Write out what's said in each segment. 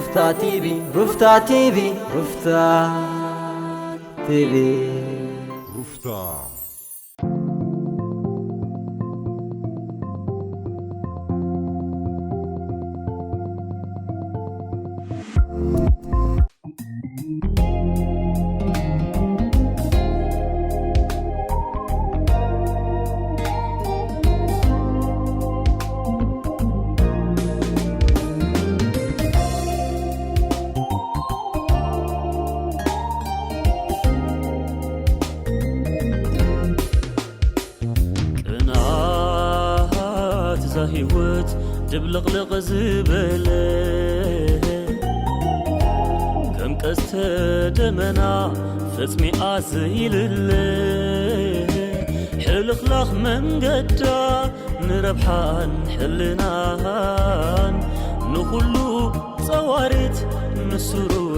ሩፍታ ቲቪ፣ ሩፍታ ቲቪ፣ ሩፍታ ቲቪ። ሩፍታ። ቅንኣት እዛ ህይወት ድብልቕልቕ ዝበለ፣ ከም ቀስተ ደመና ፈጽሚኣ ዘይልለ፣ ሕልኽላኽ መንገዳ ንረብሓን ሕልናን፣ ንኹሉ ጸዋሪት ንስሩዕ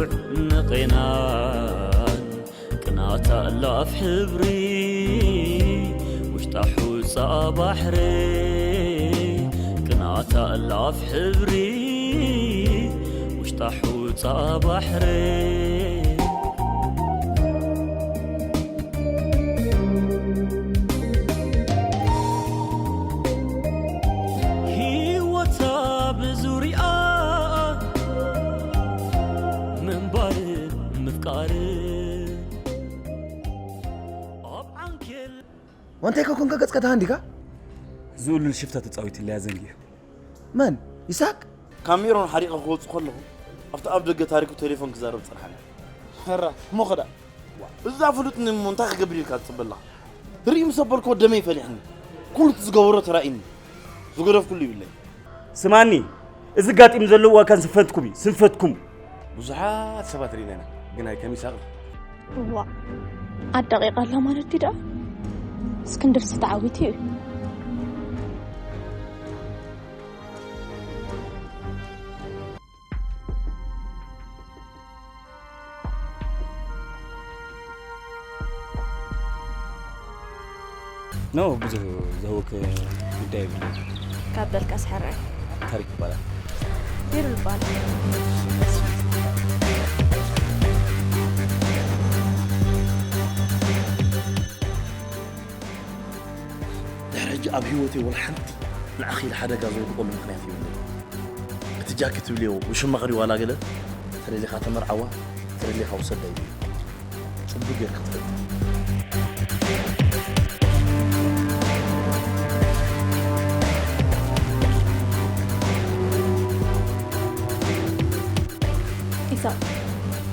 ንቄናን። ቅንኣታ እላፍ ሕብሪ ውሽጣ ሑጻ ባሕሪ፣ ቅንኣታ እላፍ ሕብሪ ውሽጣ ሑጻ ባሕሪ። ህይወታ ብዙርያ ምንባር ምፍቃር ኣብ ዓንኬል። ወንታይ ከ ኮንካ ገጽካ ተሃንዲካ? ዝኡሉል ሽፍታ ተጻዊትለያ ዘንጊ እዩ። መን? ይስሐቅ? ካብ ሜሮን ሓሪቐ ክወጽእ ከለኹ ኣብቲ ኣብ ደገ ታሪኩ ቴሌፎን ክዛረብ ጸንሓኒ። ሕራ፣ እሞ ኸዳ? እዛ ፍሉጥኒ እሞ እንታይ ክገብር ኢልካ ትጽበላ? ርኢ ምስ ኣበልክዎ ደመይ ፈሊሕኒ። ኩሉ እቲ ዝገበሮ ተራኢኒ። ዝገደፍኩሉ ይብለይ። ስማኒ፣ እዚ ጋጢም ዘለዎ እዋን ስንፈትኩም እዩ፣ ስንፈትኩም። ብዙሓት ሰባት ርኢና ኢና፣ ግን ኣይከም ይሳቕ። እዋ፣ ኣዳቂቕ ኣላ ማለት ድዩ ደኣ? እስክንድርሲ ተዓዊቱ እዩ። ኖ፣ ብዙሕ ዘህውክ ጉዳይ የብሉን። ካብ በልካስ ሕራይ። ታሪክ ይባላል። ቢሩ ይባላል። ድሕሪ ሕጂ ኣብ ህይወተይ ወላ ሓንቲ ንዓኺ ኢለ ሓደጋ ዘውድቐሉ ምኽንያት የብለይን። እቲ ጃኪ ትብልዮ ውሽማኺ ድዩ ዋላ ገለ? ተደሊኻ ተመርዓዋ፣ ተደሊኻ ውሰዳ ኢሉ። ጽቡቕ ጌርካ ትፈልጥ። ኢሳቕ፣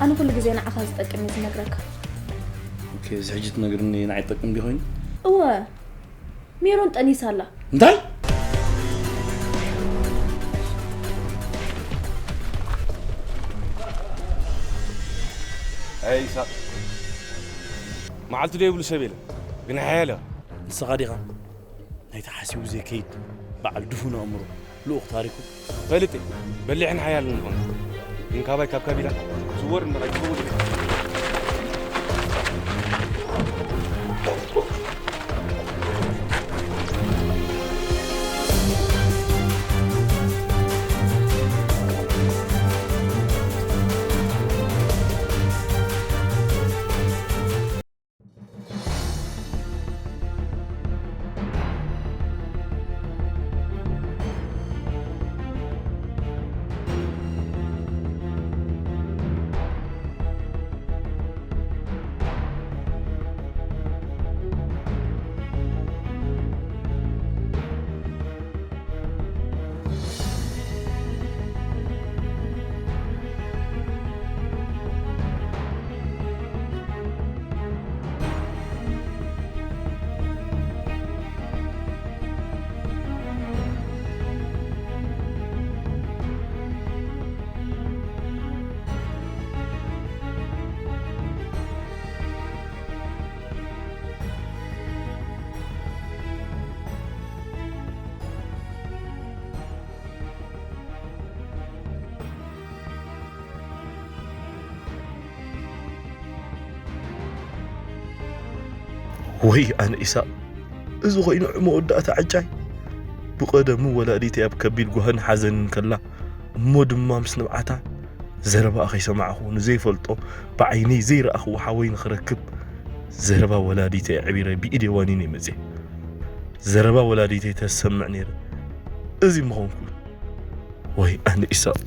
ኣነ ኩሉ ግዜ ንዓኻ ዝጠቅም እየ ዝነግረካ። ኦኬ፣ እዚ ሕጂ ትነግርኒ ንዓይ ይጠቅም ድዩ ኮይኑ? እወ፣ ሜሮን ጠኒሳ ኣላ። እንታይ? ኣይ ኢሳቕ፣ መዓልቲ ዶ የብሉ ሰብ የለን፣ ግን ሓያል እያ። ንስኻ ዲኻ ናይቲ ሓሲቡ ዘይከይድ በዓል ድፉን ኣእምሮ ልኡኽ ታሪኩ? ፈልጥ እየ፣ በሊሕን ሓያልን ምዃኑ። ግን ካባይ ካብ ካቢላ ዝወር እምበር ኣይትኸውን። ወይ ኣነ ኢሳቕ፣ እዚ ኮይኑ'ዩ መወዳእታ ዕጫይ። ብቐደሙ ወላዲተይ ኣብ ከቢድ ጓህን ሓዘንን ከላ፣ እሞ ድማ ምስ ንብዓታ ዘረባኣ ከይሰማዕኹ ንዘይፈልጦ ብዓይነይ ዘይረኣኽዎ ሓወይ ንኽረክብ ዘረባ ወላዲተይ ኣዕቢረ ብኢደይ ዋኒነ መፅየ። ዘረባ ወላዲተይ ተሰምዕ ነይረ። እዚ ምኾንኩ ወይ ኣነ ኢሳቕ።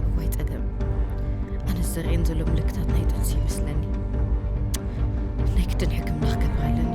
እዋይ ጸገም። ኣነ ዘርእየን ዘሎ ምልክታት ናይ ጥንሲ ይመስለኒ። ናይ ግድን ሕክምና ክገብር ኣለኒ።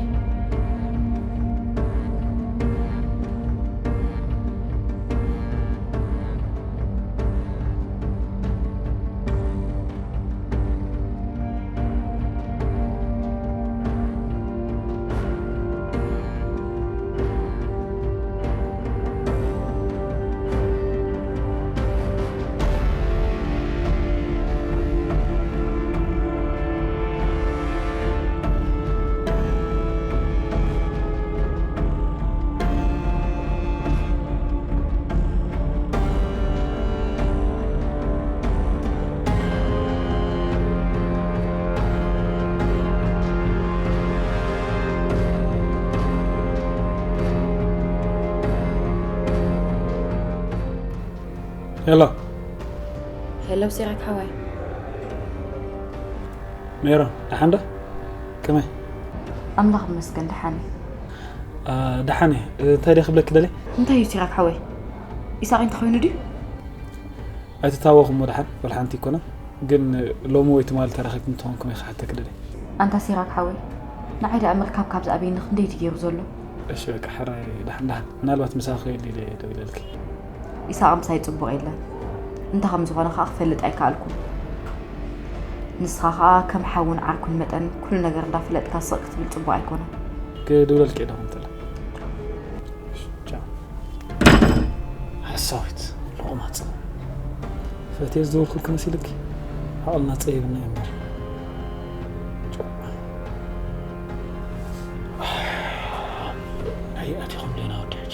ሄሎ ሄሎ ሲራክ ሓወይ። ሜሮን ደሓን ዶ? ከመይ? ኣምላኽ ይመስገን ደሓን እየ። ደሓን እየ። እንታይ ድየ ክብለኪ ደልየ? እንታይ እዩ ሲራክ ሓወይ? ኢሳቕ እንተኾይኑ ድዩ? ኣይተታወኹ እሞ ደሓን ወላ ሓንቲ ኣይኮነን። ግን ሎሚ ወይ ትማሊ ተራኺብኩም እንተኾንኩም እየ ክሓተኪ ደልየ። ኣንታ ሲራክ ሓወይ ንዓይ ደኣ ምርካብ ካብዚ ኣበይኒ ክንደይ ድዩ ገይሩ ዘሎ? እሺ በቃ ሕራይ ደሓን ደሓን ምናልባት ምሳኺ ክህሉ ኢለ እየ ደዊለልኪ። ኢሳቕ ምሳይ ጽቡቕ የለን። እንታይ ከም ዝኾነ ከኣ ክፈልጥ ኣይከኣልኩን። ንስኻ ከኣ ከም ሓውን ዓርኩን መጠን ኩሉ ነገር እንዳፈለጥካ ስቕ ክትብል ጽቡቕ ኣይኮነን። ክድውለልኪ እየ ደኹም ተለ። ቻው። ሓሳዊት ለቑማጽ። ፈትየ ዝደወልኩልኪ መሲልኪ? ዓቕልና ጸይብና እዩ እምበር። ኣይ ኣቲኹም ዲና ወዲ ሕጂ።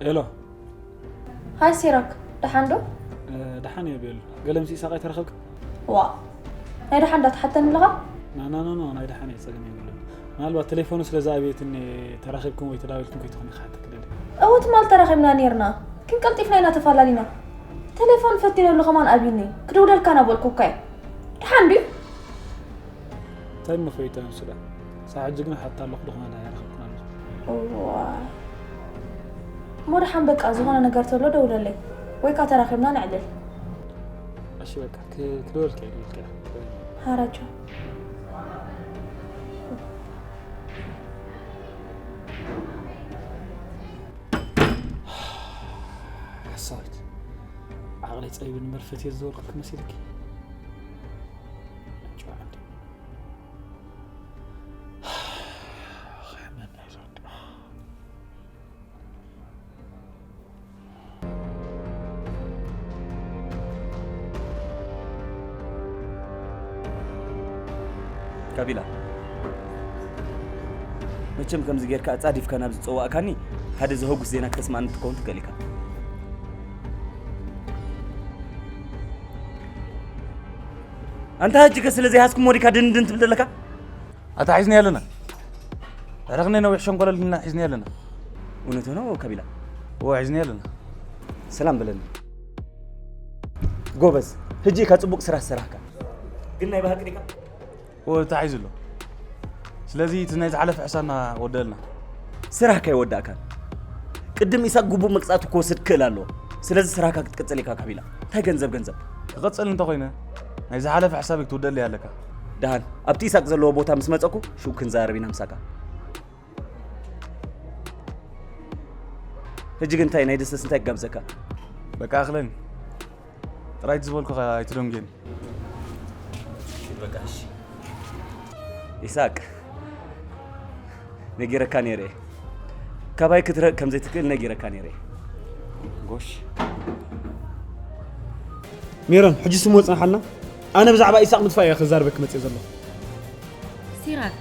ሄሎ። ሃይ ሲራክ፣ ደሓን ዶ? ደሓን እየ ቤሉ። ገለ ምስ ኢሳቕ ኣይተራኸብክን? ዋእ፣ ናይ ደሓን ዶ ትሓተኒ ኣለኻ? ናናናኖ፣ ናይ ደሓን እየ፣ ጸገም የብሉን። ምናልባት ተሌፎኑ ስለ ዝኣብየትኒ ተራኺብኩም ወይ ተዳዊልኩም ከይትኾኒ ክሓተኪ ደልየ። እወ፣ ትማል ተራኺብና ኔርና፣ ግን ቀልጢፍና ኢና ተፋላሊና። ተሌፎን ፈቲነሉ ከማን ኣብዩኒ፣ ክድውለልካ እናበልኩ እኳ እየ። ደሓን ድዩ? እንታይ እሞ ፈይታ ንሱ ደኣ? ክሳዕ ሕጂ ግን እሓታ ኣለኹ፣ ድኾነ ኣይረኸብኩን ኣለኹ። እዋይ። እሞ ደሓን በቃ፣ ዝኾነ ነገር ተሎ ደውለለይ፣ ወይ ከኣ ተራኺብና ነዕልል። እሺ በቃ፣ ክ-፣ ክደወልኪ እየ፣ ደወልኪ እየ። ሃራጆ። ሓሳዊት። ዓቕለይ ጸቢቡ ንመርፈት እየ ዝዘወርኩልኪ መሲልኪ? ካቢላ፣ መቸም ከምዚ ጌርካ ኣጻዲፍካ ናብ ዝጸዋእካኒ ሓደ ዘህጉስ ዜና ክተስምዓኒ ትከውን ትክእል ኢካ። ኣንታ ሕጂ ከ ስለ ዘይሃዝኩሞ ዲካ ድንድን ትብል ዘለካ? ኣታ ሒዝናዮ ኣለና። ኣረኽነ ነዊሕ ሸንኮለል ኢልና ሒዝናዮ ኣለና። እውነቱ ነው ከቢላ? እዎ ሒዝናዮ ኣለና። ሰላም በለኒ። ጎበዝ፣ ሕጂ ኢካ ጽቡቕ ስራሕ ዝሰራሕካ። ግን ናይ ብሃቂ ዲካ? እዎ ተታሒዙ ኣሎ። ስለዚ እቲ ናይ ዝሓለፈ ሕሳብና ወደልና። ስራሕካ ኣይወዳእካን። ቅድም ኢሳቅ ግቡእ መቅጻዕቲ ክወስድ ክክእል ኣለዎ። ስለዚ ስራሕካ ክትቅጽል ኢካ ካቢላ። እንታይ ገንዘብ ገንዘብ። ክቅጽል እንተኮይነ ናይ ዝሓለፈ ሕሳበይ ክትውደለይ ኣለካ። ደሓን ኣብቲ ኢሳቅ ዘለዎ ቦታ ምስ መጸኩ ሽኡ ክንዛረብ ኢና ምሳካ። ሕጂ ግን እንታይ ናይ ደስደስ እንታይ ክጋብዘካ? በቃ ኣኽለኒ ጥራይ እቲ ዝበልኩኻ ኣይትደንጉየኒ። በቃ እሺ። ኢሳቅ ነጊረካ ነይረ። ካባይ ክትረቅ ከም ዘይትክእል ነጊረካ ነይረ። ጎሽ ሜሮን፣ ሕጂ ስሙ ወጽናሓልና። ኣነ ብዛዕባ ኢሳቕ ምጥፋእ እየ ክዛረበኪ መጽእ ዘለኹ። ሲራክ፣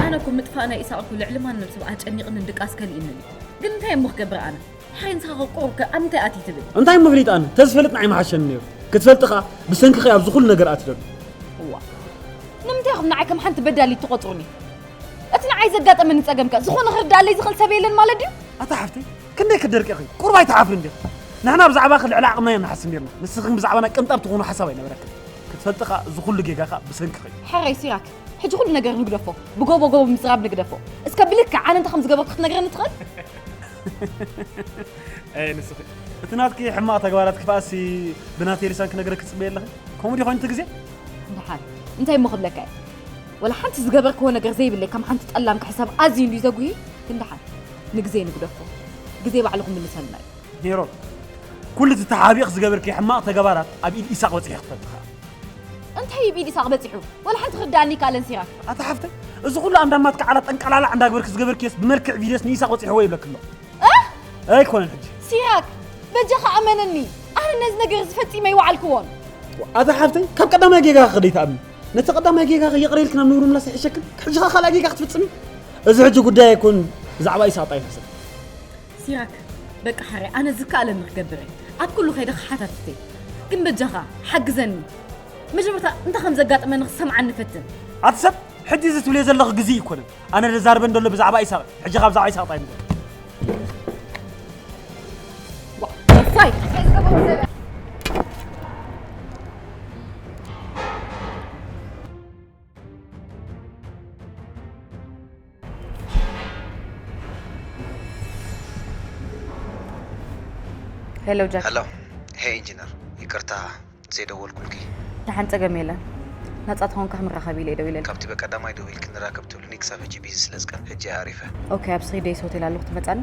ኣነ እኮ ምጥፋእ ናይ ኢሳቕ እኮ ልዕሊ ማንም ሰብ ኣጨኒቕንን ድቃስ ከሊእንን እዩ። ግን እንታይ እሞ ክገብር ኣነ? ሕራይ ንስኻ ከ ቁሩብ ከ ኣብ ምንታይ ኣትዩ ትብል? እንታይ እሞ ፍሊጥ ኣነ? ተዝፈልጥ ንዓይ ምሓሸኒ ነይሩ። ክትፈልጢ ኸኣ ብሰንኪ ኸኣ ኣብዚ ኩሉ ነገር ኣትደሉ። እዋ፣ ንምንታይ ኢኹም ንዓይ ከም ሓንቲ በዳሊት ትቖጽሩኒ? እቲ ንዓይ ዘጋጠመኒ ጸገም ከ ዝኾነ ክርድኣለይ ዝኽእል ሰብ የለን ማለት ድዩ? ኣታ ሓፍተይ፣ ክንደይ ክትደርቂ ኢኺ? ቁሩብ ኣይትሓፍርን ዲኺ? ንሕና ብዛዕባኺ ልዕሊ ዓቕምና ኢና ንሓስብ ነይርና። ንስኺ ግን ብዛዕባና ቅንጣብ ትኾኑ ሓሳብ ኣይነበረክን። ክትፈልጢ ኸኣ እዚ ኩሉ ጌጋኻ ብሰንኪኺ እዩ። ሕራይ ሲራክ፣ ሕጂ ኩሉ ነገር ንግደፎ። ብጎቦ ጎቦ ምጽራብ ንግደፎ። እስከ ብልክዕ ኣነ እንታይ ከም ዝገበርኩ ክትነግረኒ ትኽእል? ኣይ ንስኺ እቲ ናትኪ ሕማቕ ተግባራት ክፍኣሲ ብናተይ ልሳን ክነግረኪ ትጽበዪ ኣለኺ? ከምኡ ድዩ ኮይኑ እቲ ግዜ? ደሓን እንታይ እሞ ክብለካ እየ? ወላ ሓንቲ ዝገበርክዎ ነገር ዘይብለይ ከም ሓንቲ ጠላም ክሕሰብ ኣዝዩ እንድዩ ዘጉሂ። ግን ደሓን ንግዜ ንግደፎ። ግዜ ባዕሉ ክምልሰልና እዩ። ሜሮን፣ ኩሉ እቲ ተሓቢእኺ ዝገበርክዮ ሕማቕ ተግባራት ኣብ ኢድ ኢሳቕ በጺሑ ክትፈልጢ ኸኣ። እንታይ እዩ ብኢድ ኢሳቕ በጺሑ? ወላ ሓንቲ ክርድኣኒ ይከኣለን ሲራክ። ኣታ ሓፍተይ፣ እዚ ኩሉ ኣንዳማትኪ ዓላት ጠንቀላላዕ እንዳግበርኪ ዝገበርክዮስ ብመልክዕ ቪድዮስ ንኢሳቕ በጺሕዎ ይብለኪ ኣሎ። እ? ኣይኮነን ሕጂ። ሲራክ፣ በጃኻ እመነኒ። ኣነ ነዚ ነገር እዚ ፈጺመ ኣይወዓልክዎን። ኣታ ሓፍተይ፣ ካብ ቀዳማይ ጌጋኺ ከ ደይትኣምኒ? ነቲ ቀዳማይ ጌጋኺ ይቕረ ኢልኪ ናብ ንቡር ምምላስ ኣይሕሸክን? ሕጂ ኸኣ ካልኣይ ጌጋ ክትፍጽሚ? እዚ ሕጂ ጉዳይ ኣይኮን፣ ብዛዕባ ኢሳቕ ጥራይ ንሕሰብ። ሲራክ፣ በቃ ሕራይ፣ ኣነ ዝከኣለኒ ክገብር እየ። ኣብ ኩሉ ከይደ ክሓታትት እየ። ግን በጃኻ ሓግዘኒ። መጀመርታ እንታይ ከም ዘጋጠመኒ ክሰምዓኒ ፈትን። ኣቲ ሰብ፣ ሕጂ እዚ ትብልዮ ዘለኺ ግዜ ኣይኮነን። ኣነ ዝዛረበን ዘሎ ብዛዕባ ኢሳቕ፣ ሕጂ ካብ ብዛዕባ ኢሳቕ ጥራይ ንገር። ዋ፣ እፋይ! ሄሎ ጃክ። ሄሎ። ሄይ ኢንጂነር፣ ይቅርታ ዘይደወልኩልኪ። ደሓን፣ ጸገም የለን። ነጻ ተኾንካ ክንራኸብ ኢለ ደዊለልካ። ካብቲ በቀዳማይ ደዊልኪ ንራከብ ትብልኒ ክሳብ ሕጂ ቢዚ ስለ ዝቀን ሕጂ እየ ኣሪፈ። ኦኬ፣ ኣብ ስሪ ደይስ ሆቴል ኣለኹ፣ ትመጻኒ?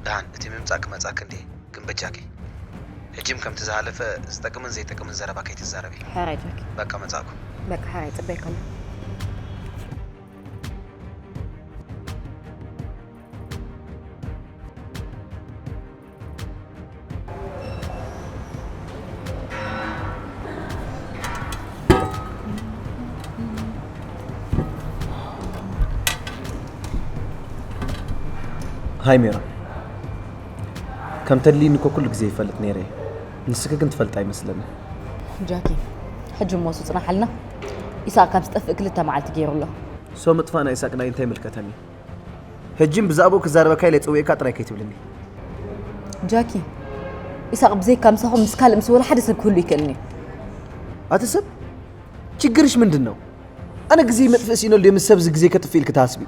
ደሓን፣ እቲ ምምጻእ ክመጻኪ እንድየ፣ ግን በጃኪ ሕጂም ከምቲ ዝሃለፈ ዝጠቅምን ዘይጠቅምን ዘረባ ከይትዛረቢ። ሕራይ ጃኪ። በቃ መጻእኩ። በቃ ሕራይ፣ ጽበይካ ኣለኹ። ሃይ ሜሮን፣ ከም ተድልይኒ እኮ ኩሉ ግዜ ይፈልጥ ነይረ እየ። ንስኺ ግን ትፈልጢ ኣይመስለንን። ጃኪ፣ ሕጂ እሞ ስጽናሓልና። ኢሳቕ ካብ ዝጠፍእ ክልተ መዓልቲ ገይሩ ኣሎ። ሶ ምጥፋእ ናይ ኢሳቕ ናይ እንታይ ይምልከተኒ? ሕጂም ብዛዕባኡ ክዛረበካ ኢለ ጸዊዕካ ጥራይ ከይትብልኒ። ጃኪ፣ ኢሳቕ ብዘይካ ምሳኹም ምስ ካልእ ምስ ወላ ሓደ ሰብ ክህሉ ይክእልን እዩ። ኣቲ ሰብ፣ ችግርሽ ምንድን ነው? ኣነ ግዜ መጥፍእ ሲኖ ድየ ምስ ሰብ እዚ ግዜ ከጥፍእ ኢልክ ትሃስቢ?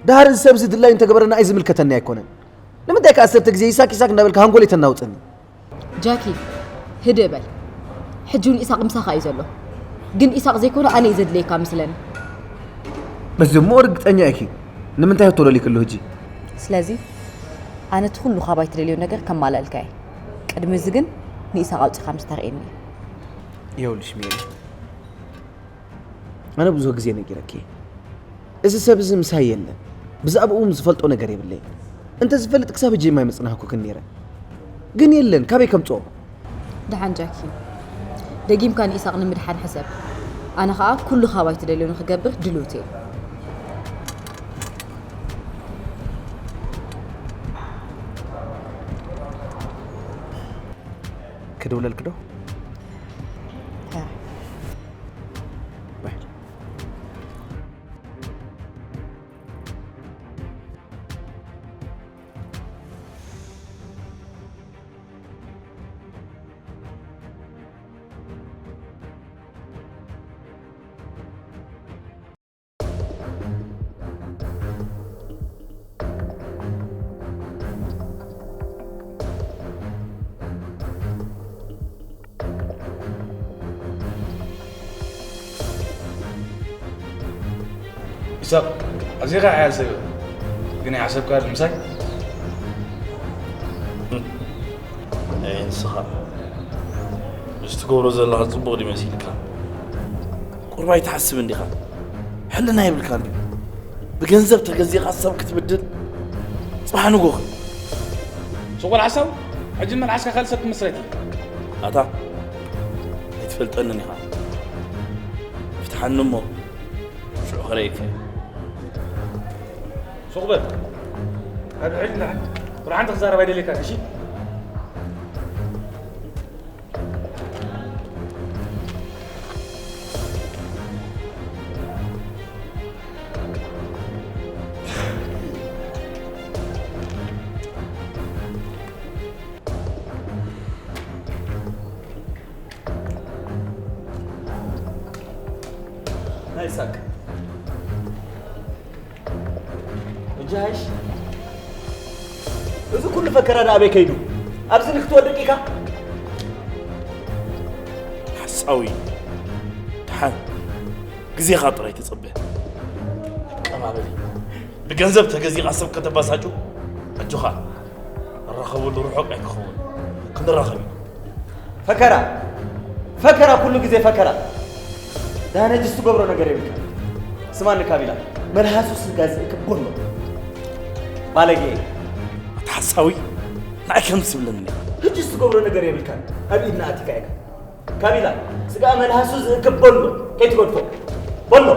ድሃር እዚ ሰብ እዚ ድላዩ እንተገበረና ኣይዝምልከተኒ ኣይኮነን። ንምንታይ ከኣ ሰተ ግዜ ኢሳክ ኢሳክ እንዳበልካ ሃንጎለይ ተናውጸኒ? ጃኪ፣ ህድእ በል። ሕጂ እውን ኢሳቕ ምሳኻ እዩ ዘሎ። ግን ኢሳቕ ዘይኮነ ኣነ እዩ ዘድልየካ መስለኒ። በዚ እሞ ርግጸኛ ኢኺ። ንምንታይ ህቶ ደሊክሉ ሕጂ? ስለዚ ኣነ እቲ ኩሉ ካባይ ትደልዮ ነገር ከማላልካ እየ። ቅድሚ እዚ ግን ንኢሳቕ ኣውጺኻ ምስ ተርእየኒ። ይኸውልሽ ሜሪ፣ ኣነ ብዙሕ ግዜ ነጊረኪ እየ። እዚ ሰብ እዚ ምሳይ የለን። ብዛዕባኡ እውን ዝፈልጦ ነገር የብለይን። እንተ ዝፈልጥ ክሳብ ሕጂ የማይመጽናህኩክን ነይረ። ግን የለን፣ ካበይ ከምጽኦ? ደሓን ጃኪ፣ ደጊምካ ንኢሳቕ ንምድሓን ሕሰብ። ኣነ ኸኣ ኩሉ ካባይ ትደልዮ ንኽገብር ድልውቲ እየ። ክድውለልኪ ዶ? ኢሳቕ፣ ኣዚኻ ሓያል ሰብ ኢኻ። ግን ኣይሓሰብካን ምሳይ? ኣይ፣ ንስኻ ምስ ትገብሮ ዘለኻ ጽቡቕ ድዩ መሲልካ? ቁሩብ ኣይትሓስብን ዲኻ? ሕልና የብልካን ድዩ? ብገንዘብ ተገዚእኻ ሰብ ክትብድል? ጽባሕ ንጎኺ። ሱቕ በል ሓሳዊ። ሕጂ መልሓስካ ካልእ ሰብ ትመስል ኣይትብል። ኣታ ኣይትፈልጠንን ኢኻ። ፍትሓኒ እሞ ሽዑ ክርእየካ እየ። ሱቕ በል። ካብ ሕጂ ንላዕሊ ጥራሕ ሓንቲ ክዛረብ ኣይደልየካን፣ እሺ? ናይ ሳቅ እጃይሽ፣ እዚ ኩሉ ፈከራ ንኣበይ ከይዱ? ኣብዚ ንክትወድቅ ኢካ? ሓሳዊ ድሓን ግዜኻ ጥራይ ተጸበ። ቀባበል። ብገንዘብ ተገዚኻ ሰብ ከተባሳጩ፣ ኣጆኻ፣ ንራኸበሉ ርሑቕ ኣይክኸውን። ክንራኸብ ኢና። ፈከራ፣ ፈከራ፣ ኩሉ ግዜ ፈከራ። ዳነ ጅስ ትገብሮ ነገር የብልካ። ስማኒ ካቢላ፣ መልሃሱ ስጋ ዝእክብ ቦሎ። ባለጌ። ኣታ ሓሳዊ፣ ንዓይ ከም ዝብለኒ። ሕጅስ ትገብሮ ነገር የብልካን። ኣብ ኢድና ኣቲካ ኢካ። ካቢላ፣ ስጋ መልሃሱ ዝእክብ ቦሎ። ከይትገድፎ። ቦሎ።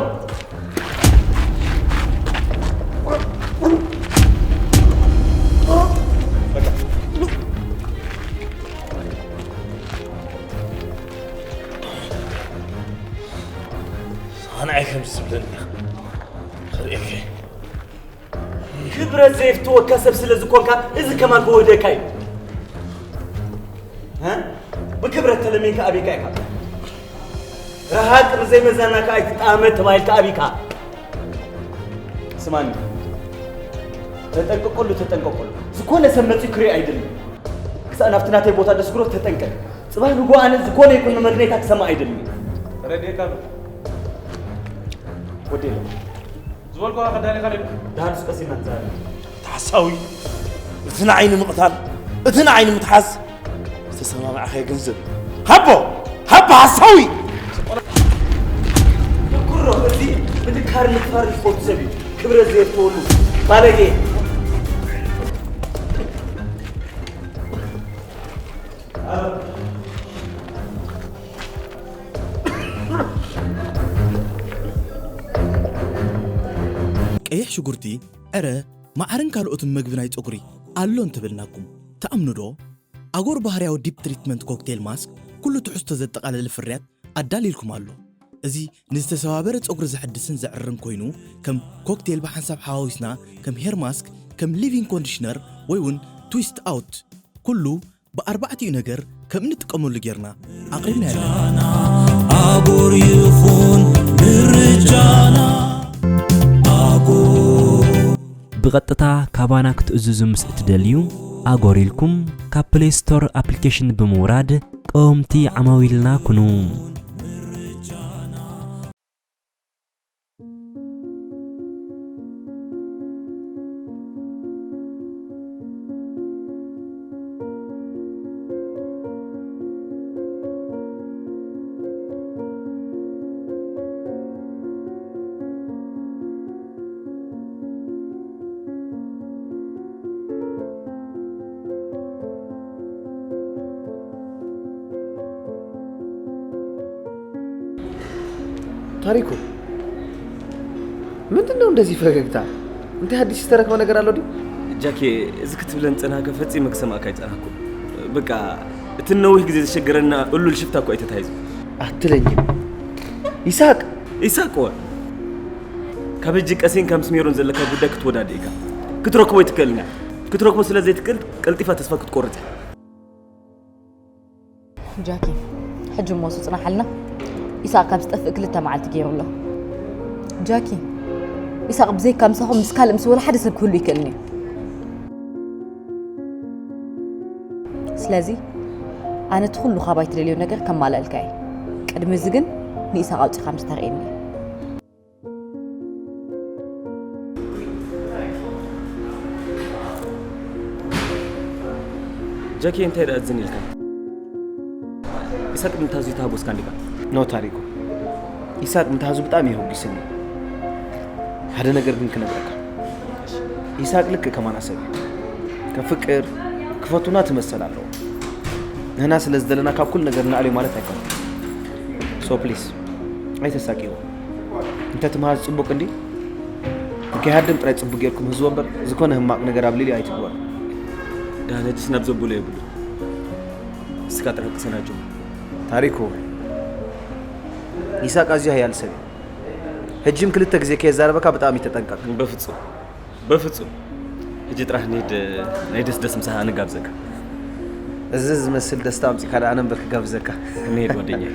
ኣነ ኣይ ከም ዝብለኒ ክርእየኪ። ክብረት ዘየፍትወካ ሰብ ስለ ዝኾንካ፣ እዚ ከማን ክወህደካ እዩ። እ? ብክብረት ተለሚንካ ኣበይካ ኢኻ? ረሃቅ ብዘይ መዛናካ ኣይትጣመት ተባሂልካ ኣበይካ? ስማኒ፣ ተጠንቀቀሉ፣ ተጠንቀቀሉ። ዝኾነ ሰብ መጺኡ ክርኢ ኣይደልን። ክሳእ ናብቲ ናተይ ቦታ ደስግሮ ተጠንቀቅ። ጽባሕ ንግሆ ኣነ ዝኾነ ይኹን መመግነይታ ክሰምዕ ኣይደልን። ተረዲእካ ዶ? ወዲ የለን። ዝበልኩኻ ከዳሊኻ ዶ? ደሓን ስቀስ ኢና ንዛረብ። እቲ ሓሳዊ፣ እቲ ንዓይ ንምቕታል፣ እቲ ንዓይ ንምትሓዝ ዝተሰማማዕኻዮ ገንዘብ እዩ። ሃቦ! ሃቦ ሓሳዊ! ተኩሮ፣ እዚ ብድካር ምክፋር ዝፈቱ ሰብ እዩ። ክብረት ዘየፍተወሉ ባለጌ። ቀይሕ ሽጉርቲ፣ ዕረ፣ መዓርን ካልኦትን መግቢ ናይ ጸጉሪ ኣሎ እንተበልናኩም፣ ትኣምኑ ዶ? ኣጎር ባህርያዊ ዲፕ ትሪትመንት ኮክቴል ማስክ ኩሉ ትሕዝቶ ዘጠቓለለ ፍርያት ኣዳልዩልኩም ኣሎ። እዚ ንዝተሰባበረ ጸጉሪ ዘሐድስን ዘዕርን ኮይኑ፣ ከም ኮክቴል ብሓንሳብ ሓዋዊስና፣ ከም ሄር ማስክ፣ ከም ሊቪንግ ኮንዲሽነር ወይ እውን ትዊስት ኣውት፣ ኩሉ ብኣርባዕቲኡ ነገር ከም እንጥቀመሉ ጌርና ኣቕሪብና ኣለና። ኣጎር ይኹን ምርጫና ኣጎር። ብቐጥታ ካባና ክትእዝዙ ምስ እትደልዩ፣ ኣጎር ኢልኩም ካብ ፕሌይ ስቶር ኣፕሊኬሽን ብምውራድ ቀወምቲ ዓማዊልና ኩኑ። ታሪኩ፣ ምንድን ነው እንደዚህ ፈገግታ? እንታይ ሓድሽ ዝተረክበ ነገር ኣሎ ድዩ? ጃኬ፣ እዚ ክትብለን ጸናከ ፈጺመ ክሰማዕካ ኣይጸናሕኩን። በቃ፣ እቲ ነዊሕ ግዜ ዘሸገረና እሉል ሽፍታ እኮ እዩ ተታሒዙ። ኣትለኝም። ይስሐቅ! ይስሐቅ እወ። ካብ ሕጂ ቀሲንካ ምስ ሜሮን ዘለካ ጉዳይ ክትወዳድእ ኢኻ። ክትረክቦ ኣይትክእልን ኢኻ። ክትረክቦ ስለ ዘይትክእል ቀልጢፋ ተስፋ ክትቆርጽ ኢኻ። ጃኪ፣ ሕጂ እሞ እሱ ጽናሓልና። ኢሳቕ ካብ ዝጠፍእ ክልተ መዓልቲ ገይሩ ኣሎ። ጃኪ፣ ኢሳቕ ብዘይካ ምሳኹም ምስ ካልእ ምስ ወላ ሓደ ሰብ ክህሉ ይክእልን እዩ። ስለዚ ኣነ እቲ ኩሉ ካባይ ትደልዮ ነገር ከማልኣልካ እየ። ቅድሚ እዚ ግን ንኢሳቕ ኣውጺኻ ምስ ተርእየኒ። ጃኪ፣ እንታይ ደኣ ዝን ኢልካ? ኢሳቅ ብምትሃዙ ተሃጎስካ እንዲኻ? ኖ ታሪኩ፣ ኢሳቅ ምትሃዙ ብጣዕሚ የሆጊስኒ። ሓደ ነገር ግን ክነግረካ። ኢሳቅ ልክእ ከማና ሰብ እዩ። ከፍቅር፣ ትፈቱና ትመሰል ኣለዎ። ንህና ስለ ዝደለና ካብ ኩሉ ነገር ንኣልዮ ማለት ኣይኮነን። So please ኣይተሳቂዎ። እንተ ትምሃዝ ጽቡቅ እንዲ ንከይሃድም ጥራይ ጽቡቅ ጌርኩም ህዝቦ እምበር ዝኾነ ህማቅ ነገር ኣብ ልልዩ ኣይትግበሩ። ዳነጅስ ናብ ዘብሎ የብሉ። እስካ ጥራይ ቅሰናጆ። ታሪኩ፣ ይሳቅ ኣዝዩ ሃያል ሰብ እዩ። ሕጂም ክልተ ግዜ ከየዛረበካ ብጣዕሚ ተጠንቀቅ። በፍጹም፣ በፍጹም። ሕጂ ጥራሕ ንሂድ፣ ናይ ደስደስ ምሳኻ ንጋብዘካ። እዚ ዝመስል ደስታ ኣምጺካ ደኣ ኣነ እምበር ክጋብዘካ። ንሂድ ጓደኛይ።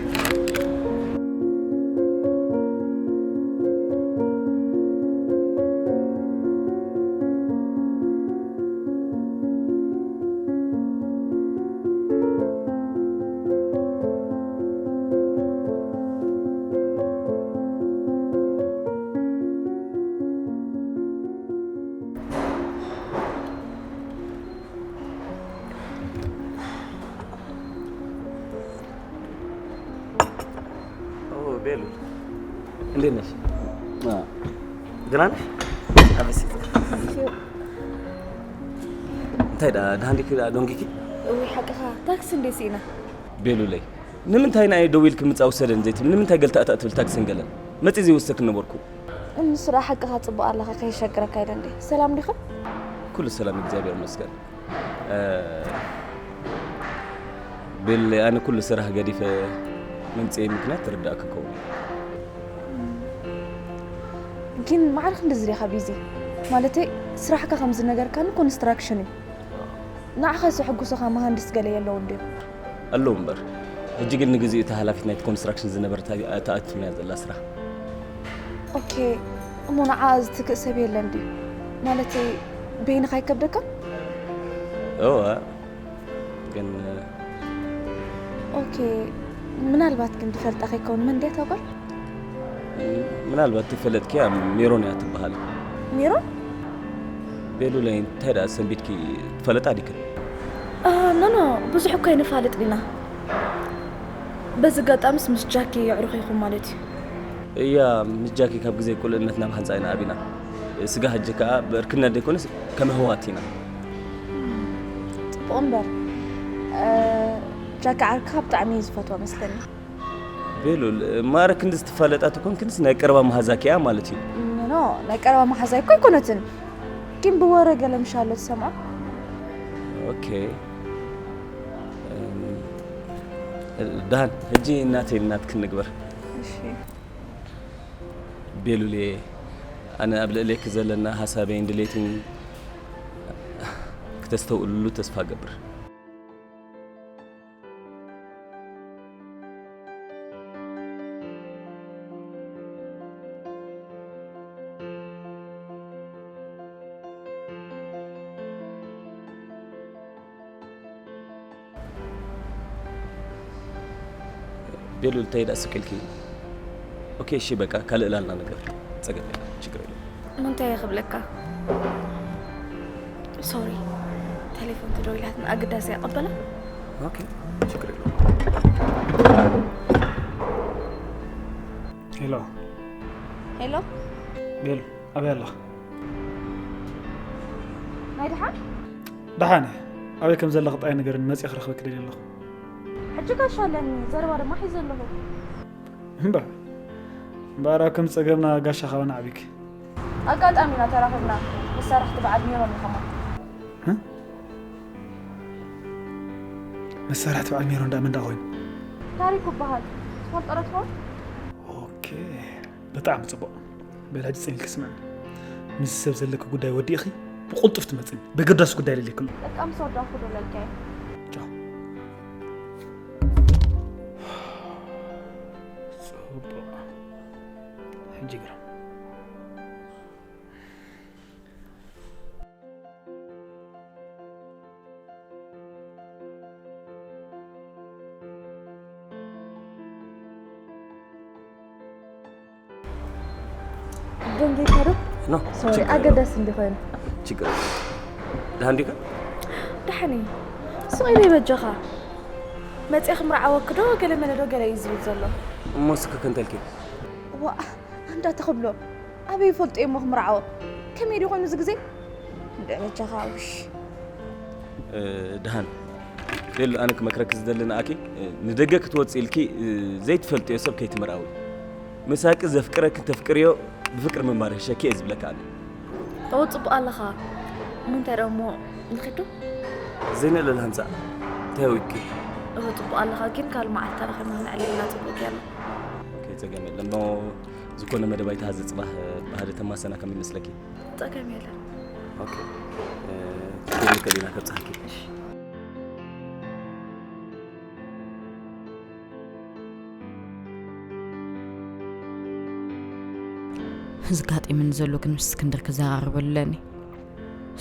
ኦ፣ ቤሉ፣ እንዴት ነሽ? አ። ደህና ነሽ? ኣበሲ። እንታይ ደኣ፣ ደሃን ዲኪ ደኣ፣ ዶንጊኪ? እውይ፣ ሓቅኻ፣ ታክሲ እንዴ ስኢና? ቤሉለይ፣ ንምንታይ ንኣይ ደው ኢልኪ ምጻእ ውሰደን ዘይትብል? ንምንታይ ገልታእታእ ትብል ታክስን ገለን? መጺእ ዘይወሰድኪ ነበርኩ። ንሱ ደኣ ሓቅኻ ጽቡቕ ኣለኻ፣ ከየሸግረካ ኢለ እንዴ። ሰላም ዲኻ? ኩሉ ሰላም፣ እግዚኣብሔር ይመስገን። እ፣ ቤሉለይ፣ ኣነ ኩሉ ስራሕ ገዲፈ ምምጽኤ ምክንያት ትርዳእኪ ክኸውን። ግን ማዕረ ክንድዚ ዲኻ ቢዚ? ማለተይ፣ ስራሕካ ከም ዝነገርካኒ ኮንስትራክሽን እዩ። ንዓኻ ዘሐጉሱኻ መሃንድስ ገለ የለውን ድዮም? ኣለዉ እምበር፣ ሕጂ ግን ንግዜኡ እታ ሃላፊት ናይቲ ኮንስትራክሽን ዝነበረት እያ ተኣትትና ዘላ ስራሕ። ኦኬ፣ እሞ ንዓ ዝትክእ ሰብ የለን ድዩ? ማለተይ፣ በይንኻ ኣይከብደካን? እወ፣ ግን ኦኬ፣ ምናልባት ግን ትፈልጣ ከይከውን መን ድያ እታ ጓል? ምናልባት ትፈለጥኪያ ሜሮን እያ ትበሃል። ሜሮን? ቤሉለይ፣ እንታይ ደኣ ሰንቢድኪ ትፈለጣ ዲክን? አ፣ ኖ፣ ኖ፣ ብዙሕ እኮ ኣይንፋለጥ ዲና። በዚ ኣጋጣሚስ ምስ ጃኪ የዕሩኽ ኢኹም ማለት እዩ። እያ፣ ምስ ጃኪ ካብ ግዜ ቁልዕነትና ብሓንጻ ኢና ዓቢና። ስጋ ሕጂ ከኣ ብዕርክነት ዘይኮነስ ከም ኣሕዋት ኢና። ጽቡቕ እምበር፣ እ፣ ጃኪ ዓርክኻ ብጣዕሚ እዩ ዝፈትዎ መስለኒ። ቤሉል፣ ማዕረ ክንድዚ ትፋለጣ ተኮንክንስ ናይ ቀረባ መሓዛኪ እያ ማለት እዩ። ኖ፣ ናይ ቀረባ መሓዛይ እኮ ኣይኮነትን። ግን ብወረ ገለ ምሻሎ ትሰምዖ። ኦኬ። እም፣ ደሓን፣ ሕጂ እናተይ እናትክን ንግበር። እሺ። ቤሉልየ፣ ኣነ ኣብ ልዕሌኪ ዘለና ሓሳበይን ድሌትን ክተስተውዕልሉ ተስፋ እገብር። ቤሉል፣ እንታይ ደኣ ስቅ ኢልኪ? ኦኬ፣ እሺ፣ በቃ፣ ካልእ ላልና ነገር። ጸገም የለን፣ ችግር የለን። ኖ፣ እንታይ እየ ክብለካ? ሶሪ፣ ቴሌፎን ትደውላትን ኣገዳሲ እያ፣ ቀበላ። ኦኬ፣ ችግር የለን። ሄሎ። ሄሎ። ቤሉ፣ ኣበይ ኣለኻ? ናይ ደሓን? ደሓን እየ። ኣበይ ከም ዘለኺ ጥራይ ንገርኒ፣ መጺኤ ክረኽበኪ ደልየ ኣለኹ። ሕጂ ጋሻ ኣለኒ፣ ዘረባ ድማ ሒዘ ኣለኹ። እምባ-፣ እምበኣር ኣብ ከም ጸገምና ጋሻ ካባና ዓቢኪ። ኣጋጣሚ ኢና ተራኺብና፣ መሳርሕቲ በዓል ሜሮን ኢኻ ማለት። እ? መሳርሕቲ በዓል ሜሮን ደኣ መን ደኣ ኮይኑ? ታሪኩ ይበሃል። ትፈልጦ ዶ ትኸውን? ኦኬ፣ ብጣዕሚ ጽቡቕ። በል ሕጂ ጽን ኢልኪ ስምዕኒ። ምስ ሰብ ዘለኪ ጉዳይ ወዲእኺ ብቕልጡፍ ትመጽኒ። በገዳስ ጉዳይ ደልየኪ ኣሎ። በቃ ምስ ወዳእኩ ደውለልካ እየ። ቻው። ጽቡቕ። ሕጂ ግርም። ደንጌካ ዶ? ኖ፣ ሶሪ፣ ችግር የለውም። ኣገዳሲ እንዲኾይኑ። ችግር የለውም። ደሓን ዲኻ? ደሓን እየ። ስቕ ኢለ በጃኻ። መጺአ ክምርዓወኪ ዶ ገለ መለ ዶ ገለ እዩ ዝብል ዘሎ። እሞ እስኪ ከንተልኪ። ዋእ፣ ኣንታ ተኽብሎ፣ ኣበይ ይፈልጦ እየ እሞ ክምርዓዎ? ከመይ ድዩ ኮይኑ እዚ ግዜ? እንደ በጃኻ፣ ውሽ። ደሃን፣ ቤሉ፣ ኣነ ክመክረኪ ዝደሊ ንኣኪ፣ ንደገ ክትወፂ ኢልኪ ዘይትፈልጥዮ ሰብ ከይትምርኣዊ። ምሳቂ ዘፍቅረኪ ተፍቅርዮ፣ ብፍቅሪ ምንባር ይሕሸኪ እየ ዝብለካ ኣነ። እወ፣ ጽቡቕ ኣለኻ። እሞ እንታይ ደኣ እሞ ንኺድ ዶ? ዘይንእለል ሃንጻ፣ እንታይ ኣውቂ? እወ፣ ጽቡቕ ኣለኻ፣ ግን ካልእ መዓልቲ ተራኺብና ነዕልልና ጽቡቕ ጌርና። ኦኬ፣ ጸገም የለን። እሞ ዝኾነ መደብ ኣይትሃዚ፣ ጽባሕ ባህሪ ተማሰና ከም ይመስለኪ። ጸገም የለን። ኦኬ። እ፣ ክንከይድ ንኽእል ኢና፣ ከብጽሓኪ። እሺ። ዝጋጢምኒ ዘሎ ግን ምስ እስክንድር ክዘራረበሉ ኣለኒ።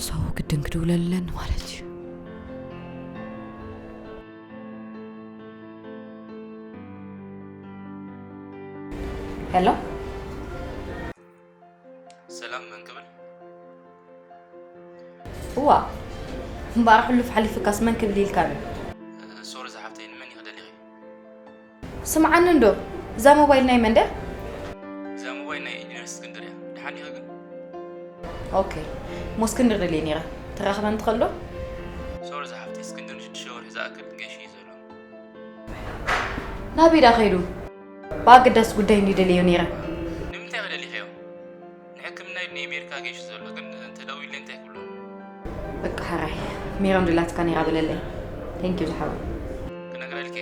ሰው ግድን ክድውለሉ ኣለኒ ማለት እዩ። ሄሎ። ሰላም፣ መን ክብል? እዋ፣ እምበኣር ሕሉፍ ሓሊፉካስ መን ክብል ኢልካኒ? ሶሪ ዝሓፍተይ፣ ንመን ኢኺ ደሊኺ? ስምዓኒ እንዶ፣ እዛ ሞባይል ናይ መን ድያ? እዛ ሞባይል ናይ ኢንጂነር እስክንድር እያ። ደሓን ዲኺ ግን? ኦኬ፣ እሞ እስክንድር ደልየ ነይረ። ተራኽበኒ ትኽእል ዶ? ሶሪ ዝሓፍተይ፣ እስክንድር ንሽዱሽተ ወርሒ ዝኣክል ገይሹ እዩ ዘሎ። ናበይ ዳ ከይዱ? ብኣገዳሲ ጉዳይ እንድዩ ደልዮ ነይረ። ንምንታይ ከ ደሊኽዮ? ንሕክምና ኢሉ ንኣሜሪካ ገይሹ ዘሎ፣ ግን እንተደዊሉለይ እንታይ ክብሎ? በቃ ሕራይ፣ ሜሮን ድላትካ ነይራ በለለይ። ቴንኪዩ ዝሓወይ። ክነግረልኪ።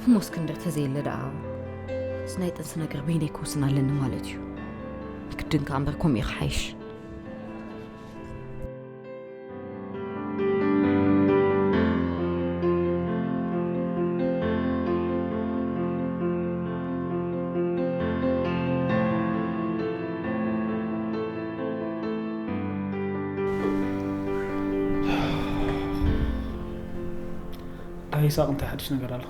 እሞ እስክንድር ተዘየለ ደኣ፣ እዚ ናይ ጥንሲ ነገር በይነይ ክውስን ኣለኒ ማለት እዩ። ግድን ከኣ እምበር ከምኡ እዩ ክሓይሽ። ዳይ ይስሐቅ፣ እንታይ ሓድሽ ነገር ኣሎ?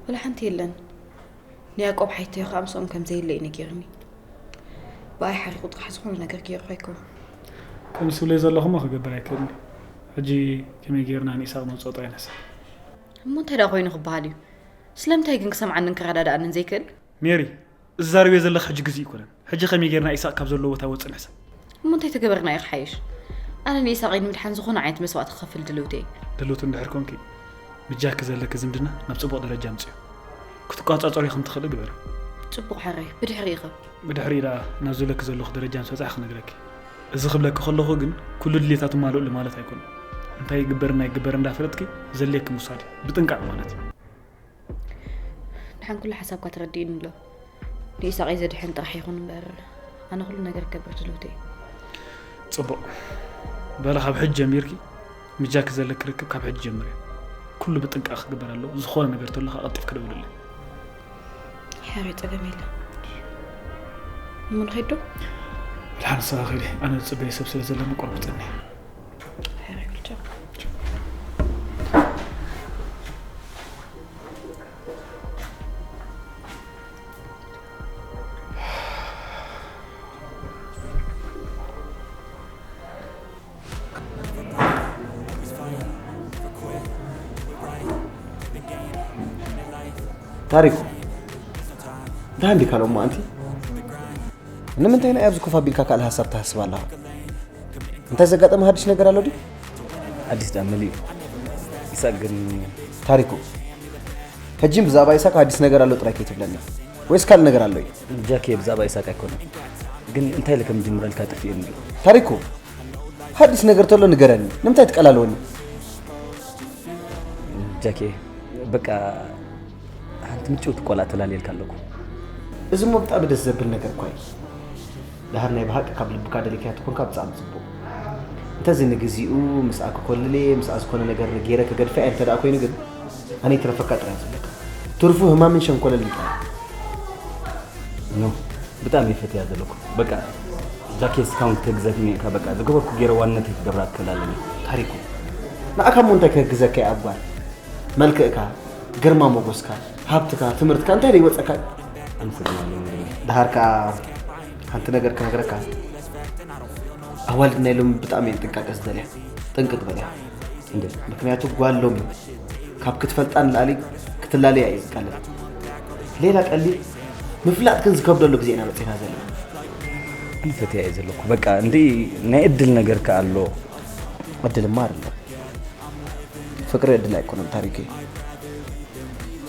ወላ ሓንቲ የለን። ንያዕቆብ ሓይተዮ ከኣ ምስኦም ከም ዘየለ እዩ ነጊሩኒ። ብኣይ ሓሪቑ ጥራሕ ዝኾነ ነገር ገይሩ ኣይኮነን። ከምዚ ትብለይ ዘለኹ እሞ ክገብር ኣይክእልን እዩ። ሕጂ ከመይ ገይርና ንኢሳቕ ነውጽኦ ጥራይ ንሕሰብ። እሞ እንታይ ደኣ ኮይኑ ክበሃል እዩ? ስለምንታይ ግን ክሰምዓንን ክረዳድኣንን ዘይክእል? ሜሪ፣ ዝዛረብዮ ዘለኹ ሕጂ ግዜ ኣይኮነን። ሕጂ ከመይ ገይርና ኢሳቕ ካብ ዘለዎ ቦታ ወጽእ ንሕሰብ። እሞ እንታይ ተገበርና እዩ ክሓይሽ? ኣነ ንኢሳቐይ ንምድሓን ዝኾነ ዓይነት መስዋእቲ ክኸፍል ድልውቲ እየ። ድልውቲ እንድሕር ኮንኪ፣ ብጃኪ ዘለኪ ዝምድና ናብ ጽቡቕ ደረጃ ኣምጽዮ። ክትቋጻጸርዮ ከም ትኽእሊ ግበሪ። ጽቡቕ ሕራይ፣ ብድሕሪኡ ኸ? ብድሕሪኡ ደኣ ናብ ዝብለኪ ዘለኹ ደረጃ ምስ በጻሕ ክነግረኪ። እዚ ክብለኪ ከለኹ ግን ኩሉ ድሌታቱ ማልኡሉ ማለት ኣይኮነን። እንታይ ይግበርን ኣይግበርን እንዳፈለጥኪ ዘድልየኪ ምውሳድ፣ ብጥንቃቕ ማለት እዩ። ደሓን ኩሉ ሓሳብካ ተረዲኡኒ ኣሎ። ንኢሳቐይ ዘድሕን ጥራሕ ይኹን እምበር፣ ኣነ ኩሉ ነገር ክገብር ድልውቲ እየ። ጽቡቕ። በለ፣ ካብ ሕጂ ጀሚርኪ ምጃኪ ዘለኪ ርክብ ካብ ሕጂ ጀምርዮ። ኩሉ ብጥንቃቐ ክግበር ኣለዎ። ዝኾነ ነገር ተሎ ከኣ ቀልጢፍኪ ደውልለይ። ሕራይ፣ ጸገም የለን። እሞ ንኸይድ ዶ? ደሓን ንስኻ ኸይዲ፣ ኣነ ዝጽበየ ሰብ ስለ ዘለኒ ቆርብጸኒ። ሕራይ፣ ቻው። ታሪኩ፣ እንታይ እንዲካ ሎማ ኣንቲ? ንምንታይ ናይ ኣብዚ ኮፍ ኣቢልካ ካልእ ሃሳብ ትሃስብ ኣለኻ? እንታይ ዘጋጠመ ሓድሽ ነገር ኣሎ ድዩ? ሓድሽ ደኣ መሊኡ። ኢሳቅ ግን ታሪኩ፣ ሕጂ ብዛዕባ ኢሳቅ ሓድሽ ነገር ኣሎ ጥራይ ከይትብለኒ። ወይስ ካልእ ነገር ኣሎ እዩ? ጃኪ፣ ብዛዕባ ኢሳቅ ኣይኮነን። ግን እንታይ ኢለ ከም ዝጅምረልካ ጠፊኡኒ እዩ። ታሪኩ፣ ሓድሽ ነገር ተሎ ንገረኒ። ንምንታይ ትቀላለወኒ? ጃኪ፣ በቃ ሓንቲ ምጭውቲ ቆልዓ ተላልየልካ ኣለኩ። እዚ እሞ ብጣዕሚ ደስ ዘብል ነገር እኳ እዩ። ደሃር ናይ ብሃቂ ካብ ልብካ ደሊካያ ተኾንካ ብጣዕሚ ጽቡቕ። እንተዚ ንግዚኡ ምስኣ ክኮልል እየ፣ ምስኣ ዝኾነ ነገር ገይረ ክገድፋ እየ እንተ ደኣ ኮይኑ ግን፣ ኣነ ይትረፈካ ጥራይ ዝብለካ። ትርፉ ህማምን ሸንኮለልን ጥራይ። ኖ፣ ብጣዕሚ እየ ፈትያ ዘለኩ። በቃ፣ ጃኬ፣ እስካሁን ክትሕግዘኒ እካ፣ በቃ፣ ዝገበርኩ ገይረ ዋንነተይ ክገብራ ክክእል ኣለኒ። ታሪኩ፣ ንዓካ እሞ እንታይ ክሕግዘካ እየ ኣብ ጓል? መልክእካ፣ ግርማ ሞጎስካ፣ ሃብትካ፣ ትምህርትካ እንታይ ደይወጸካ እዩ? ኣመሰግናለሁ ወንድሜ። ደሃር ከኣ ሓንቲ ነገር ክነግረካ፣ ኣዋልድ ናይ ሎሚ ብጣዕሚ እየን ጥንቃቀ ዝደልያ። ጥንቅቅ በል ኢኻ። እንዴ? ምክንያቱ ጓል ሎሚ ካብ ክትፈልጣ ንላዕሊ ክትላለያ እዩ ዝቀልል። ሌላ ቀሊል ምፍላጥ ግን ዝከብደሉ ግዜ ኢና በጺሕና ዘለና። ኣነ ፈትያ እየ ዘለኩ። በቃ እንዲ ናይ እድል ነገር ከኣ ኣሎ። እድልማ ኣይደለም። ፍቅሪ እድል ኣይኮነን ታሪከይ።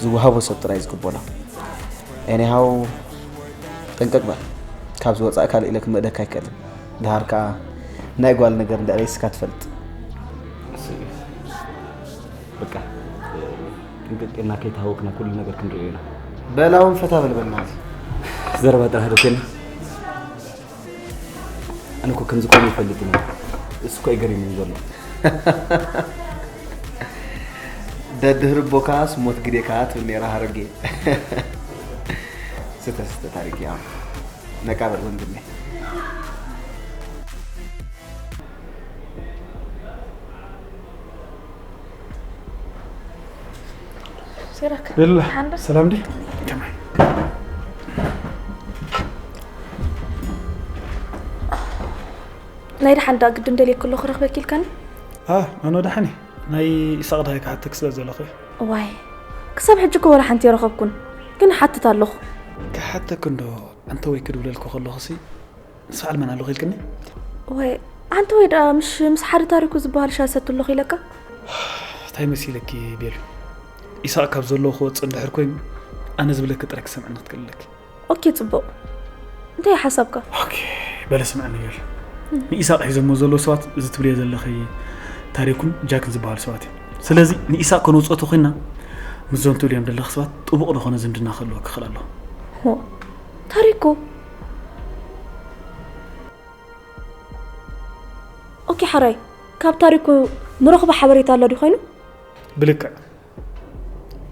ዝወሃቦ ሰብ ጥራይ ዝቅበሎ። ኤኒሃው ጥንቅቅ በል። ካብዚ ወጻእ ካልእ ኢለ ክምእደካ ኣይክእልን። ድሃር ከኣ ናይ ጓል ነገር እንዳ ሬስካ ትፈልጥ። በቃ ጥንቅቅ ኢልና ከይተሃወክና ኩሉ ነገር ክንርእዮ ኢና። በላውን ፈታ በል በናት። ዘረባ ጥራሕ ዶ ኮይና? ኣነ እኮ ከምዚ ኮይኑ ይፈልጥ እየ። እሱ እኮ ይገርም እዩ ዘሎ። ደድህር ቦካስ ሞት ግዴካ ትብል ነይራ ሃረጌ። ስተ ስተ ታሪክ ያ። ነቃ በል ወንድሜ። ሲራክ። ቤላ፣ ሓንዶ? ሰላም ዲ? ከመይ? ናይ ደሓን ዳ ግድን ደልየ ከሎ ክረኽበኪ ኢልካኒ? ኣ፣ ኣነ ደሓን እየ። ናይ ኢሳቕ ደሃይ ክሓተክ ስለ ዘለኹ እየ። ዋይ፣ ክሳብ ሕጂ እኮ ወላ ሓንቲ የረኸብኩን። ግን ሓትት ኣለኹ። ክሓተክ እንዶ፣ ኣንተ ወይ ክድውለልኩ ከለኹሲ፣ ንስኻ ልመን ኣለኹ ኢልክኒ? ወይ፣ ኣንተ ወይ ደኣ ምሽ ምስ ሓደ ታሪኩ ዝበሃል ሻሂ ሰቲ ኣለኹ ኢለካ? እንታይ መሲለኪ ቤሉ? ኢሳቕ ካብ ዘለዎ ክወጽእ እንድሕር ኮይኑ፣ ኣነ ዝብለኪ ጥራይ ክሰምዕኒ ክትክእል ኣለኪ። ኦኬ፣ ጽቡቕ። እንታይ እዩ ሓሳብካ? ኦኬ፣ በለ ስምዕኒ ቤሉ። ንኢሳቕ ሒዞሞ ዘለዉ ሰባት እዚ ትብልዮ ዘለኺ ታሪኩን ጃክን ዝበሃሉ ሰባት እዮም። ስለዚ ንኢሳቕ ከነውጽኦ ተኾይንና፣ ምስዞም ትብልዮም ዘለኺ ሰባት ጥቡቕ ዝኾነ ዝምድና ክህልወኪ ክኽእል ኣለዎ። ሆ፣ ታሪኩ? ኦኬ፣ ሓራይ፣ ካብ ታሪኩ ንረኽቦ ሓበሬታ ኣሎ ድዩ ኮይኑ? ብልክዕ።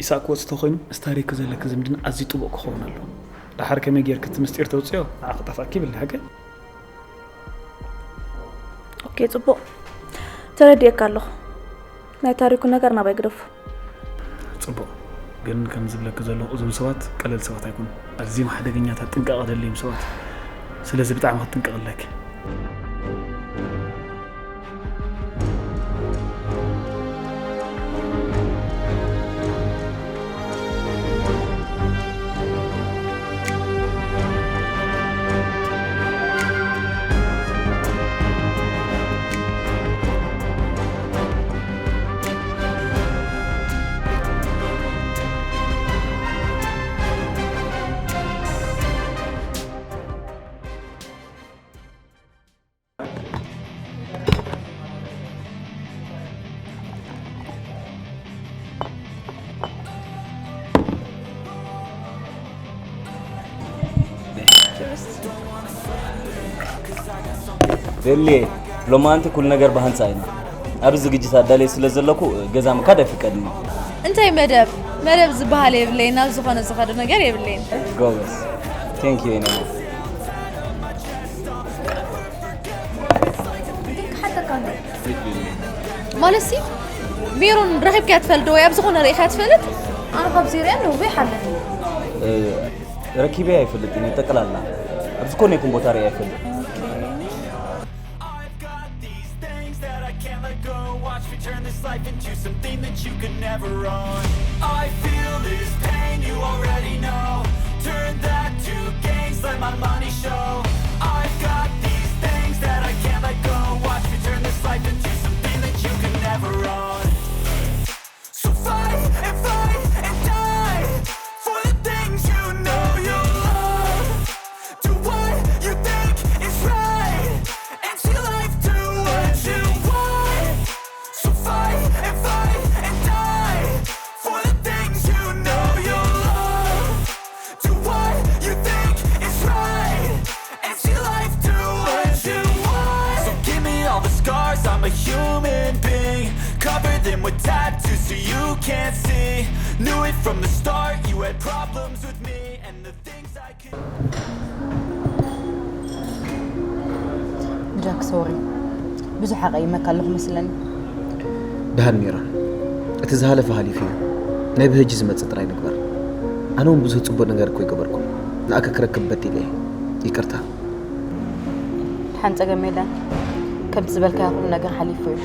ኢሳቅ ክወጽእ ተኾይኑ፣ ምስ ታሪኩ ዘለኪ ዝምድና ኣዝዩ ጥቡቕ ክኸውን ኣለዎ። ደሓር ከመይ ጌርኪ እቲ ምስጢር ተውጽዮ፣ ንዓ ክጠፍኣኪ ይብልኒ፣ ሓቂ? ኦኬ፣ ጽቡቕ። ተረዲኤካ ኣለኹ። ናይ ታሪኩ ነገር ናባይ ግደፎ። ጽቡቕ። ግን ከም ዝብለኪ ዘለኹ፣ እዞም ሰባት ቀለል ሰባት ኣይኮኑን። ኣዝዮም ሓደገኛታት፣ ጥንቃቐ ደለዮም ሰባት። ስለዚ ብጣዕሚ ክትጥንቀቒ ኣለኪ። ቤሌ፣ ሎማዓንቲ ኩሉ ነገር ብሃንጻ ኢና። ኣብዚ ዝግጅት ኣዳልየ ስለ ዘለኩ ገዛ ምካድ ኣይፍቀድን እዩ። እንታይ መደብ? መደብ ዝበሃል የብለይን፣ ናብ ዝኾነ ዝኸዶ ነገር የብለይን። ጎበዝ። Thank you፣ የኔ ማር። ግን ክሓተካ እንዶ። ማለትሲ፣ ሜሮን ረኺብካያ ትፈልጥ ዶ ወይ ኣብ ዝኾነ ርኢኻያ ትፈልጥ? ኣነ ካብዚ ሪኣ ነዊሕ ኣለኒ። እ፣ ረኪበያ ኣይፈልጥን እየ፣ ጠቅላላ። ኣብዚ ኮነ ይኹን ቦታ ሪኣ ኣይፈልጥ። I've got these things that I can't let go. Watch me turn this life into something that you could never own. I feel this pain, you already know. Turn that to gains, let my money show. I've got these things that I can't let go. Watch me turn this life into something that you could never own. So fight and fight and die for the things you know you love. Do what you think is right and see life do what you want. So fight and fight and die for the things you know you love. Do what you think is right and see life do what you want. So give me all the scars, I'm a human being. Cover them with tattoos so you can't see. Knew it from the start, you had problems with me and the things I could. ጃክ፣ ሶሪ። ብዙሕ ኣቐይመካ ኣለኹ መስለኒ። ደሃን ሜሮን፣ እቲ ዝሃለፈ ሃሊፉ እዩ። ናይ ብህጂ ዝመጽእ ጥራይ ንግበር። ኣነ እውን ብዙሕ ጽቡቕ ነገር እኮ ኣይገበርኩን። ንኣካ ክረክብ በዲለ እየ። ይቅርታ። ሓን ጸገም የለን። ከምቲ ዝበልካዮ ኩሉ ነገር ሓሊፉ እዩ።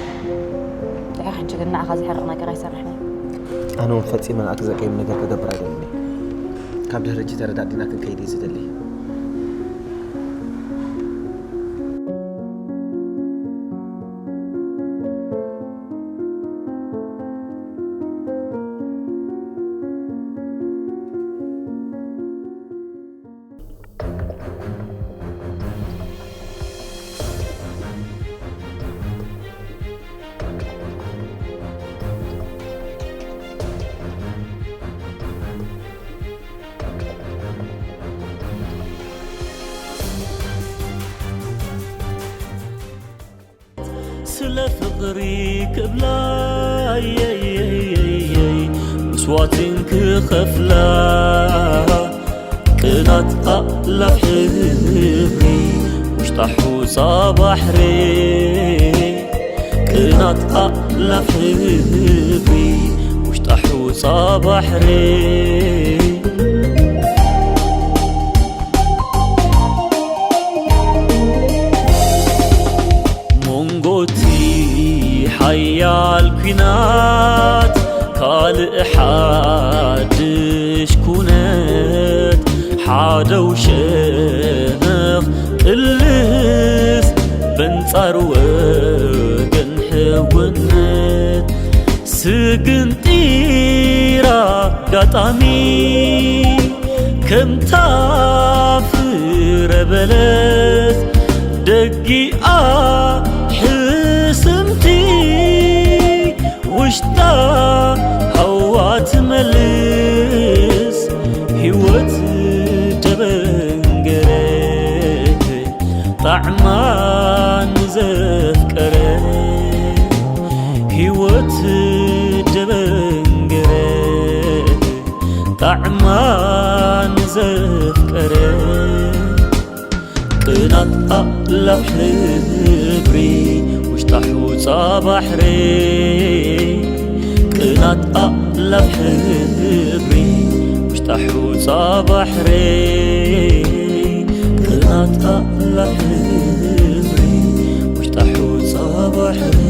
ድሕሪ ሕጂ ግን ንዓኻ ዘሕርቕ ነገር ኣይሰርሕን እየ። ኣነ እውን ፈጺመ ንኣካ ዘቀይም ነገር ክገብር ኣይደልን እየ። ካብ ድሕሪ ሕጂ ተረዳዲና ክንከይድ እየ ዝደሊ። ስለ ፍቕሪ ክብላ የየየየይ መስዋዕትን ክኸፍላ ቅናት ኣእላፍ ሕብሪ ውሽጣ ሑጻ ባሕሪ ቅናት ኣእላፍ ሕብሪ ውሽጣ ሑጻ ባሕሪ መንጎቲ ሓያል ኲናት ካልእ ሓድሽ ኩነት ሓደው ሸነኽ ቅልስ በንጻር ወገን ሕውነት ስግንጢራ ኣጋጣሚ ከምታ ፍረ በለስ ደጊኣ ሕስምቲ ውሽጣ ሃዋ ትመልስ ህይወት ደበንገረት ጣዕማ ንዘፍቀረ ህይወት ደበንገረ ጣዕማ ንዘፍቀረ ቅናት ኣእላፍ ሕብሪ ውሽጣ ሑጻ ባሕሪ ቅናት ኣእላፍ ሕብሪ ውሽጣ ሑጻ ባሕሪ ቅናት ኣእላፍ ሕብሪ ውሽጣ ሑጻ ባሕሪ